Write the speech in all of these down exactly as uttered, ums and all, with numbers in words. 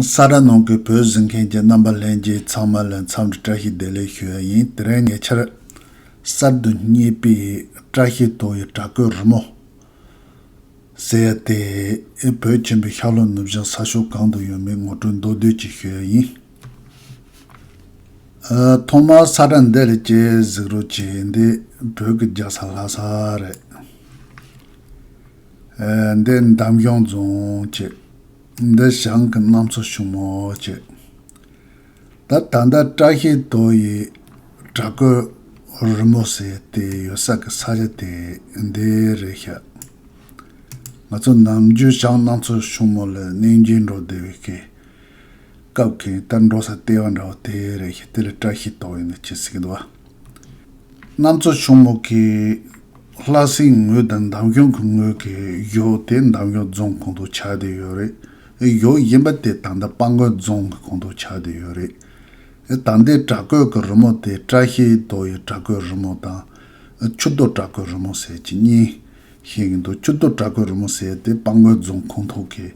ས་ར་ནང་གི་བོད་གཟིགས་མཁན་གྱི་རྣམ་པ་ལྷན་རྒྱས་ཚང་མ་ལ་འཚམས་འདྲི་བཀྲ་ཤིས་བདེ་ལེགས་ཞུ་ཡ་ཡིན། དེ་རིང་ཉེ་ཆར་གསར་དུ་རྙེད་པའི་བཀྲ་ཤིས་དོ་ཡི་བྲག་བརྐོས་རི་མོ་ཟེར་ཡ་དེ་བོད་ཆེན་པོའི་ཤར་ལྷོ་ནུབ་བྱང་ས་ཕྱོགས་གང་དུ་ཡོད་མེད་ངོ་སྤྲོད་མདོར་བསྡུས་ཅིག་ཞུ་ཡ་ཡིན། ཨ། ཐོག་མར་ས་ཁྲ་འདི་ལ་ཅིག་གཟིགས་རོགས་གྱིས། འདི་བོད་ཀྱི་རྒྱལ་ས་ལྷ་ས་རེད། ཨ། འདི་འདམ་གཞུང་རྫོང་བྱས། འདི་བྱང་གི་གནམ་མཚོ་ཕྱུག་མོ་བྱས། ད་ད་ལྟ་བཀྲ་ཤིས་དོ་ཡི་བྲག་བརྐོས་རི་མོ་ཟེར་དེ་ཡོད་ས་གི་ས་ཆ་དེ་འདི་རེད་ཤག་ང་ཚོ་ནམ་རྒྱུན་བྱང་གནམ་མཚོ་ཕྱུག་མོ་ལ་གནས་མཇལ་འགྲོ་བསྡད་པའི་གི་སྐབས་ཀྱི་ད་འགྲོ་ས་ལྟེ་བ་འདྲ་བོ་དེ་རེད་ཤག་དེ་ལ་བཀྲ་ཤིས་དོ་ཡིན་ན་ཅི་ཟེར་གི་འདུག་བ། གནམ་མཚོ་ཕྱུག་མོ་གི་ལྷ་སའི་ངོས་དང་འདམ་གཞུང་གི་ངོས་ཀྱི་གཞོགས་དེ་འདམ་གཞུང་རྫོང་ཁོངས་གཏོགས་ཆགས་བསྡད་ཡོད་རེད། གཞོགས་གཞན་པ་དེ་ད་ལྟ་སྤང་དགོན་རྫོང་གི་ཁོངས་གཏོགས་ཆགས་བསྡད་ཡོད་རེད། ད་ལྟའི་བྲག་བརྐོས་ཀྱི་རི་མོ་དེ་བཀྲ་ཤིས་དོ་ཡི་བྲག་བརྐོས་རི་མོ་དང་ཆུ་རྡོ་བྲག་བརྐོས་རི་མོ་ཟེར་གྱི་གཉིས་ཤེས་ཀྱི་འདུག་ཆུ་རྡོ་བྲག་བརྐོས་རི་མོ་ཟེར་དེ་སྤང་དགོན་རྫོང་ཁོངས་གཏོགས་ཀྱི་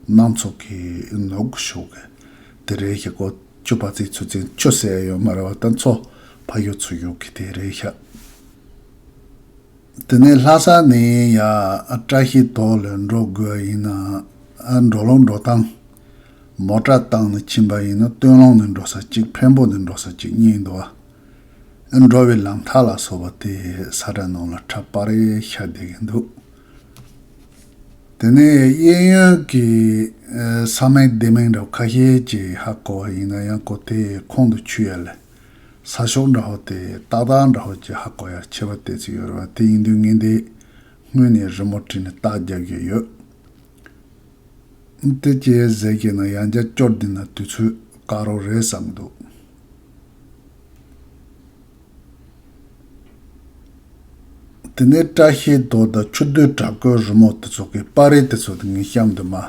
གནམ་མཚོ་གི་ནུབ་ཕྱོགས་ཀྱི་དེ་རེད་ཤག་གོ། ཆུ་ཕར་ཚིག་ཚུར་ཚིག་ཆུ་ཟེར་ཡ་ཡོད་མ་རེད་བ། ད་མཚོ་ཕར་ཞོག་ཚུར་ཞོག་གི་དེ་རེད་ཤག་དེ་ནས་ལྷ་ས་ནས་ཡ་བཀྲ་ཤིས་དོ་ལ་འགྲོ་དགོས་ཡིན་ན། ཨ། འགྲོ་ལུགས་འགྲོ་སྟངས། མོ་ཊ་བཏང་ནས་ཕྱིན་པ་ཡིན་ན་སྟོད་ལུང་ནས་འགྲོ་ས་གཅིག་འཕན་པོ་ནས་འགྲོ་ས་གཅིག་གཉིས་འདུག་བ། འགྲོ་བའི་ལམ་ཐག་ལ་སོགས་པ་དེ་ས་ཁྲ་ནང་ལ་ཁྲ་པར་རེ་ཤར་བསྡད་ཀྱི་འདུག་དེ་ནས་གཡས་གཡོན་གྱི་ས་མིང་སྡེ་མིང་འདྲ་བོ་ཁ་ཤས་ཀྱིས་ཧ་གོ་བ་ཡིན་ན་ཡང་གོ་དེ་ཁོང་དུ་ཆུད་ཡ་ལ། ས་ཕྱོགས་འདྲ་བོ་དེ་ཏག་ཏག་འདྲ་བོ་ཅིག་ཧ་གོ་ཡ་ཁྱད་པར་ཏོག་ཙམ་ཡོད་རེད་བ། དེ་ཡིན་དུས་ངས་འདི་སྔོན་ནས་རི་མོ་བྲིས་ནས་རྟགས་རྒྱབ་ཀྱི་ཡོད། དེ་ཅི་ཟེར་གྱི་ན་ཡང་བསྐྱར་སྐྱོར་འདི་ན་དུས་ཚོད་བཀག་རོགས་རེད་བསམ་གྱི་འདུག་དེ་ནས་བཀྲ་ཤིས་དོ་དང་ཆུ་རྡོའི་བྲག་བརྐོས་རི་མོ་དེ་ཚོ་གི་པར་རིས་དེ་ཚོ་དེ་ངས་གཤམ་དུ་མ། ཨ།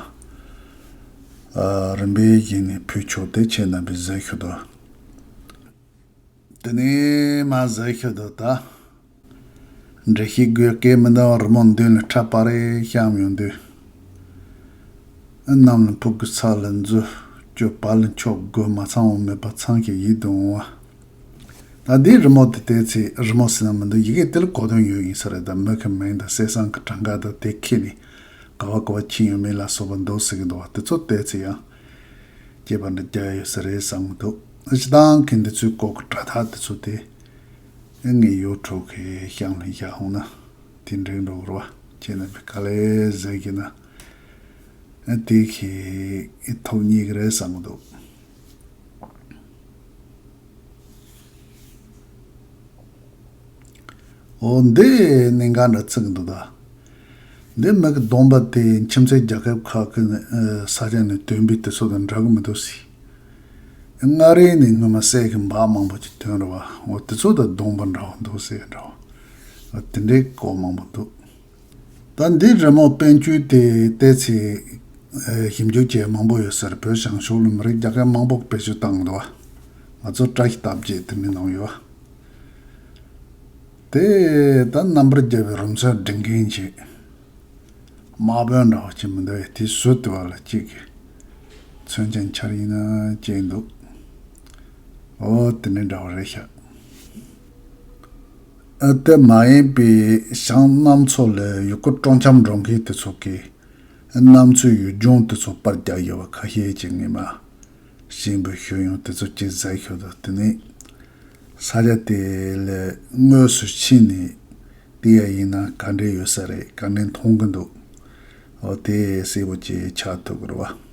རིམ་པས་བཞིན་ནས་ཕུལ་ཆོག་དེ་ཁྱེད་རྣམ་པས་གཟིགས་ཤོག་དང་། དེ་ནས་མར་གཟིགས་ཤོག་དང་ད། འགྲེལ་བཤད་དགོས་སྐད་མི་འདུག་རི་མོ་མདུན་ལ་ཁྲ་པར་རེ་བཤམས་ཡོང་དུས། གནམ་ལ་ཕུག་གི་ས་ལ་འཛུལ། སྐྱོ་བ་ལ་འཁྱོག་དགོས་མ་ཚང་བ་མེད་པ་ཚང་ཞིག་ཡིད་དུ་འོང་བ། ད་འདིའི་རི་མོ་དེ་བལྟས་ཚེ་རི་མོ་ཟེར་ན་མི་འདུག་ཡི་གེ་དེ་ལ་གོ་དོན་ཡོད་ཡིན་ས་རེད། ད་མི་གི་མིང་དང་གསེར་སྲང་གི་གྲངས་ཀ་དང་དེ་ཁྱེར་ནས་ག་བ་ག་བ་ཕྱིན་ཡོད་མེད་ལ་སོགས་པ་འདུག་ཟེར་གི་འདུག་བ། དེ་ཚོ་བལྟས་ཚེ་ཡང་སྐྱེས་པ་འདྲ་རྒྱག་ཡོད་ས་རེད་བསམ་གི་འདུག་སྤྱི་བཏང་གི་འདི་ཚོའི་སྐོར་གི་དྲ་ཐག་དེ་ཚོ་དེ་ངས་ཡོ་ཊུབ་གི་གཤམ་ལ་བཞག་འོང་ན་དེ་འགྲིག་འགྲོ་གི་རེད་བ། ཁྱེད་རྣམ་པས་ག་ལེར་གཟིགས་ཀྱི་ན་དེ་གི་ཐོབ་ཉེ་གི་རེད་བསམ་གི་འདུག་འོ་འདི་གནད་འགག་འདྲ་ཚིག་འདུག་ད། འདི་མི་གི་སྡོམ་པ་དེ་ཁྱིམ་མཚེས་རྒྱལ་ཁབ་ཁག་གི་ཨ་ས་ཆ་ནས་ཐོན་པའི་དུས་ཚོད་དང་འདྲ་གི་མི་འདུག་ཟེར། མངའ་རིས་ནས་སྔོན་མ་གསེར་གྱི་འབག་མང་པོ་ཅིག་ཐོན་རེད་བ། འོ་དུས་ཚོད་དང་སྡོམ་པ་འདྲ་བ་འདུག་ཟེར་འདྲ་བ། འོ་དེ་འདྲའི་སྐོར་མང་པོ་འདུག་ད་འདི་རི་མོ་པཎ་ཆེན་དེ་བལྟས་ཚེ་ཨ་ཞིབ་འཇུག་བྱེད་མང་པོ་ཡོད་ས་རེད། བོད་བྱང་ཕྱོགས་ལ་མི་རིགས་རྒྱ་སྐད་མང་པོ་བེད་སྤྱོད་བཏང་གི་འདུག་བ། ང་ཚོ་བཀྲ་ཤིས་རྟགས་བརྒྱད་དེ་འདྲ་གནང་ཡོད་བ། དེ་ད་རྣམ་པར་རྒྱལ་བའི་རིམ་བྱོན་སྒྲིག་མཁན་ཅིག་དམག་དཔོན་འདྲ་བོ་ཅིག་མི་འདུག་ཡ། དེ་ཟུར་དེ་བ་ལ་གཅིག་གི་མཚོན་ཆ་འཕྱར་ཡིན་ན་གཅིག་འདུག་འོ་དེ་འདྲ་འདྲ་བོ་རེད་ཤག་ཨ་དེ་མ་ཡིན་པའི་བྱང་གནམ་མཚོ་ལ་ཡུལ་སྐོར་སྤྲོ་འཆམ་འགྲོ་མཁན་དེ་ཚོ་གིས་གནམ་མཚོའི་ཡུལ་ལྗོངས་དེ་ཚོ་པར་རྒྱག་ཡོད་པ་ཁ་ཤས་ཀྱིས་ངས་མ་ཤེས་པའི་ཤོད་ཡོང་། དེ་ཚོ་གཅིག་གཟིགས་ཤོག་དང་། དེ་ནས་ས་ཆ་དེ་ལ་དངོས་སུ་ཕྱིན་ནས་བལྟས་ཡ་ཡིན་ན་ག་འདྲས་ཡོད་ས་རེད། ག་འདྲས་མཐོང་གི་འདུག་འོ་དེ་གསལ་པོ་ཅིག་ཆགས་ཐུབ་ཀྱི་རེད་བ།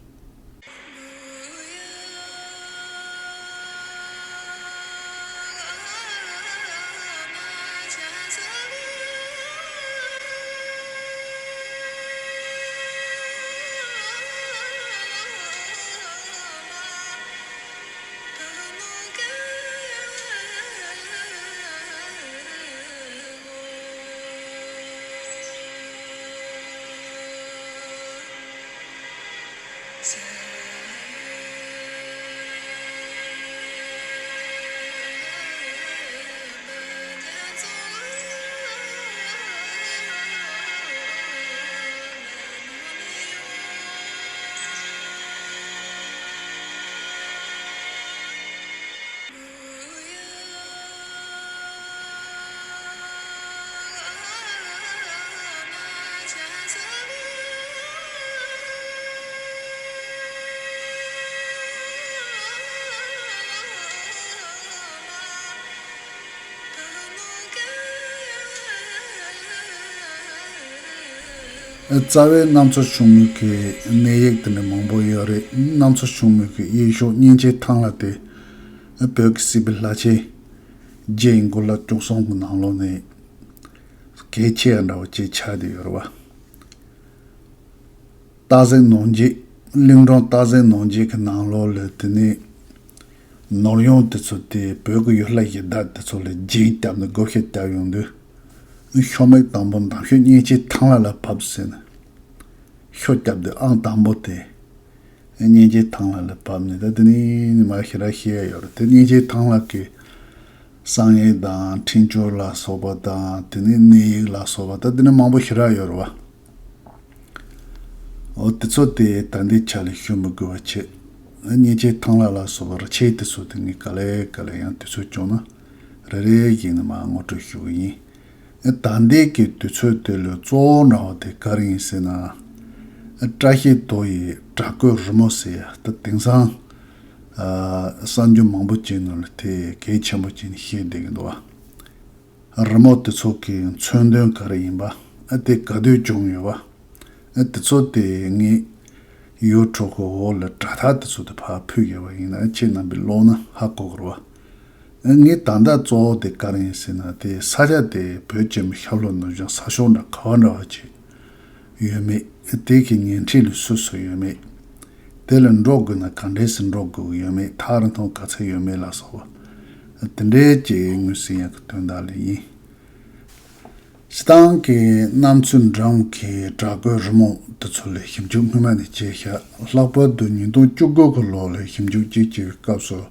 རྩ་བའི་གནམ་མཚོ་ཆུང་མོའི་གི་གནས་ཡིག་དེ་འདྲ་མང་པོ་ཡོད་རེད། གནམ་མཚོ་ཆུང་མོའི་གི་གཡས་ཕྱོགས་གཉན་ཆེན་ཐང་ལྷ་དེ་བོད་ཀྱི་སྲིད་པའི་ལྷ་ཆེན་རྗེ་ཡི་འགོ་ལ་བཅུ་གསུམ་གི་ནང་ལོགས་ནས་གལ་ཆེ་ཡ་འདྲ་བོ་ཅིག་ཆགས་བསྡད་ཡོད་རེད་བ། སྟག་གཟིག་ནོར་འགྱེད། གླིང་སྒྲུང་སྟག་གཟིག་ནོར་འགྱེད་ཀྱི་ནང་ལོགས་ལ་དེ་ནས་ནོར་གཡང་དེ་ཚོ་དེ་བོད་ཀྱི་ཡུལ་ལྷ་གཞི་བདག་དེ་ཚོ་ལ་རྒྱན་བརྒྱབ་ནས་བགོ་བཤའ་བརྒྱབ་ཡོང་དུས། ཤོ་མེག་དང་པོ་འདམ་ཤོད་གཉན་ཆེན་ཐང་ལྷ་ལ་བབས་ཟེར་ནས། ཤོ་བརྒྱབ་དུས་ཨང་དང་པོ་དེ་གཉན་ཆེན་ཐང་ལྷ་ལ་བབས་ནས། ད་དེ་ནས་ནི་མ་ཞེ་དྲག་བཤད་ཡ་ཡོད་རེད། དེ་གཉན་ཆེན་ཐང་ལྷ་གི་བསམ་ཡས་དང་འཕྲིན་བཅོལ་ལ་སོགས་པ་དང་། དེ་ནས་གནས་ཡིག་ལ་སོགས་པ། ད་དེ་ནས་མང་པོ་ཞེ་དྲག་ཡོད་རེད་བ། འོ་དེ་ཚོ་དེ་ད་ལྟའི་ཆ་ལ་ཞུ་མི་དགོས་པ་བྱས། གཉན་ཆེན་ཐང་ལྷ་ལ་སོགས་པ་རི་ཆེན་དེ་ཚོ་དེ་ངས་ག་ལེ་ག་ལེ་ཡང་དུས་ཚོད་བྱུང་ན་རེ་རེ་བཞིན་ནས་མར་ངོ་སྤྲོད་ཞུ་གི་ཡིན། ད་ལྟའི་གི་དུས་ཚོད་དེ་ལ་གཙོ་བོ་འདྲ་བ་དེ་ག་རེ་ཡིན་ཟེར་ན། བཀྲ་ཤིས་རྡོ་ཡི་བྲག་བརྐོས་རི་མོ་ཟེར་ཡ་ད་དེང་སང་གསར་འགྱུར་མང་པོ་ཅིག་ནང་ལ་དེ་གལ་ཆེན་པོ་ཅིག་བཤད་བསྡད་ཀྱི་འདུག་བ། རི་མོ་དེ་ཚོ་གི་མཚོན་དོན་ག་རེ་ཡིན་པ། ཨ་དེ་ག་དུས་བྱུང་ཡོད་པ། ཨ་དེ་ཚོ་དེ་ངས་ཡུ་ཊུབ་གི་འོག་ལ་དྲ་ཐག་དེ་ཚོ་དེ་ཕར་ཕུད་ཡོད་པ་ཡིན་ན། ཁྱེད་རྣམ་པས་ཀློག་ན་ཧ་གོ་གི་རེད་བ། ཨ་ངས་ད་ལྟ་གཙོ་བོ་དེ་ག་རེ་ཡིན་ཟེར་ན། དེ་ས་ཆ་དེ་བོད་ཀྱི་ཤར་ལྷོ་ནུབ་བྱང་ས་ཕྱོགས་འདྲ་ག་བ་འདྲ་བ་ཅིག་ཡོད་མེད། དེ་གི་ཉེ་འཁྲིས་ལ་སུ་སུ་ཡོད་མེད། དེ་ལ་འགྲོ་དགོས་ན་ག་འདྲས་སེ་འགྲོ་དགོས་ཀྱི་ཡོད་མེད། ཐག་རིང་ཐུང་ག་ཚད་ཡོད་མེད་ལ་སོགས་པ། དེ་འདྲའི་ཅིག་ངོས་ཟིན་ཡག་གི་དོན་དག་ལ་ཡིན། སྤྱིར་བཏང་གི་གནམ་མཚོའི་འགྲམ་གྱི་བྲག་བརྐོས་རི་མོ་དེ་ཚོ་ལ་ཞིབ་འཇུག་སྔོན་མ་ནས་བྱས་ཤག་ལྷག་པར་དུ་ཉིས་སྟོང་བཅུ་དགུ་གི་ལོ་ལ་ཞིབ་འཇུག་ཅིག་བྱེད་པའི་སྐབས་སུ།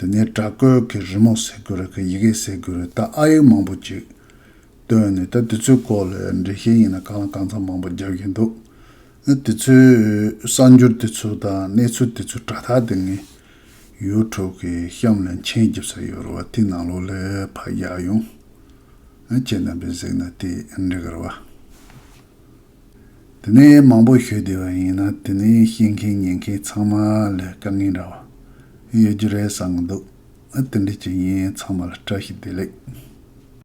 དེ་ནས་བྲག་བརྐོས་ཀྱི་རི་མོ་ཟེར་དགོས་རེད་གི། ཡི་གེ་ཟེར་དགོས་རེད། ད་ཨ་ཡིག་མང་པོ་ཅིག་བཏོན་ནས། ད་དེ་ཚོའི་སྐོར་ལ་འགྲེལ་བཤད་ཡིན་ན་གང་ལ་གང་འཚམ་མང་པོ་རྒྱབ་བཞིན་འདུག་དེ་ཚོའི་གསར་འགྱུར་དེ་ཚོ་དང་གནས་ཚུལ་དེ་ཚོའི་དྲ་ཐག་དེ་ངས་ཡུ་ཊུབ་གི་གཤམ་ལ་མཆན་རྒྱབ་ས་ཡོད་རེད་བ། དེ་ནང་ལོགས་ལ་ཕར་རྒྱག་ཡོང་། ཁྱེད་རྣམ་པས་གཟིགས་ན་དེ་འགྲིག་གི་རེད་བ། དེ་ནས་མང་པོ་ཞུས་བསྡད་པ་ཡིན་ན། དེ་ནས་ཤེས་མཁན་ཉན་མཁན་ཚང་མ་ལ་དཀའ་ངལ་འདྲ་བ་ཡོད་རྒྱུ་རེད་བསམ་གི་འདུག་དེ་འདྲ་ཅིག་ཡིན། ཚང་མ་ལ་བཀྲ་ཤིས་བདེ་ལེགས།